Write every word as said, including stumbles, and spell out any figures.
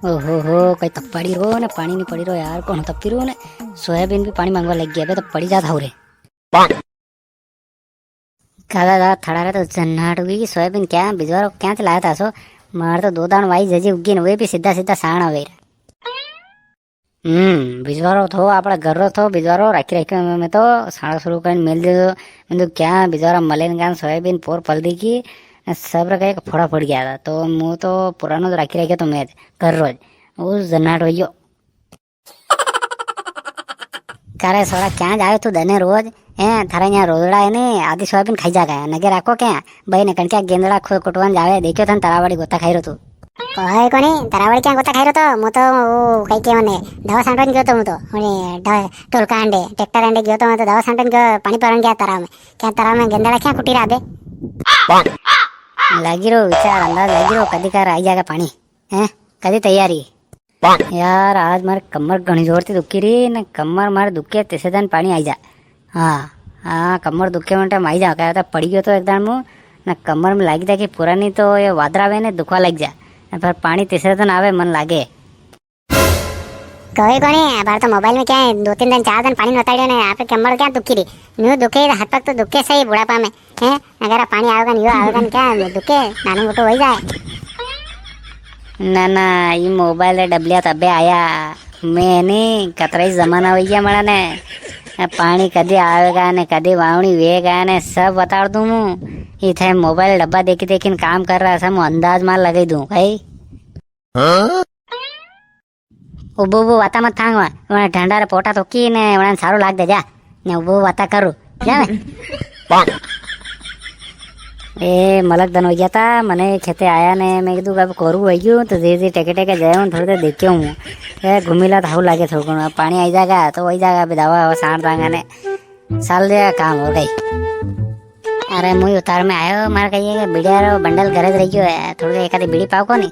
ओहो हो, कई तप पड़ी रो ने, पाणी नी पड़ी रो यार, कौन तपी रो ने, सोयाबीन भी पाणी मांगवा लग गया, अबे तो पड़ी जाता हो रे। कादा दा थड़ा रे तो जन्नाट हुई, सोयाबीन क्या बिजवारो क्या चलाया था सो, मार तो दो दाण वाई जजी उगी ने, वे भी सीधा सीधा साण आवे रे। हम्म, बिजवारो थो, आपड़ा घर रो थो, बिजवारो राखी राख्यो मैं, मैं तो साड़ा शुरू करीने मेल दे दो। मैं तो क्या बिजवारा मलेन गान सोयाबीन पोर पल दी की, सब रे कई फोड़ा पड़ गया था, तो मु तो पुरानो तो राखी राख्यो तो मैं घर रोज, उस जन्नाट होइयो। कारे सोड़ा क्या जावे तू दने रोज? हैं, थारे यहाँ रोजड़ा है ने, आधी सोयाबीन खाई जागा। नगे राखो क्या? भाई ने कणक्या गेंदड़ा खो-, कुटवान जावे, देखियो थन तरावड़ी गोता खाई रो तू। कोई कोनी, तरावड़ी क्या गोता खाई रो तो, मु तो वो कई के मने, दवा सांटन गयो तो मु तो, उन्हें ढ-, टोलका अंडे, ट्रैक्टर अंडे गयो तो मु तो दवा सांटन गयो, पाणी भरन गया तराव में। क्या तराव में गेंदड़ा क्या कुटी रहा बे? लागी रो विचार, अंदाज लागी रो, कदी कर आई जागा पाणी, हैं? कदी तैयारी? यार, आज मारे कमर घणी जोर थी दुखी री ने, कमर मारे दुखे तीसरे दन पाणी आई जा। हाँ, हाँ, कमर दुखे में टाइम आई जा, कहता पड़ी गयो तो एक दाण मु, ने कमर में लागी था कि पुरानी तो ये वादरा वे ने दुखवा लग जा, ने पर पाणी तीसरे दन आवे मन लागे। कोई कोनी, अबार तो मोबाइल में क्या है, दो तीन दन, चार दन पाणी नताड़ियो ने, आपके कमर क्या दुखी री, न्यू दुखे, हाथ पग तो दुखे सही बुढ़ापा में। हैं? अगर आ पाणी आवेगा नी, यो आवेगा नी, क्या दुखे? नानो मोटो हो ही जाए। ना, ना, ये मोबाइल रे डबलिया तबे आया। मैं नी, कतरा ही जमाना हो गया मड़ा ने। आ पाणी कदी आवेगा ने, कदी वावणी वेगा ने, सब बताड़ दूं मु। ये थे मोबाइल डब्बा देखी देखी ने काम कर रहा था, मु अंदाज मार लगाई दूं, भाई। हाँ? उबो उबो वाता मत थांग, वने ठंडा रे पोटा तोकी ने वने सारो लाग दे जा। ने उबो उबो वाता करू। जा बे। ए, मलक दन हो गया था, मने खेते आया ने, मैं कीधु अब कोरू हो गयो, तो धीरे धीरे टेके टेके जाऊं, थोड़ी देर देखे हूँ। ए, घूमी ला तो हाउ लागे थोड़ा घणो, पाणी आई जागा, तो वही जागा, अभी दवा हवा सार दांगा ने। साल दे काम हो गई। अरे, मुई उतार में आयो, मारे कहिए के बीड़िया रो बंडल घरे ज रह गयो है, थोड़ी देर एक आधी बीड़ी पाव कोनी?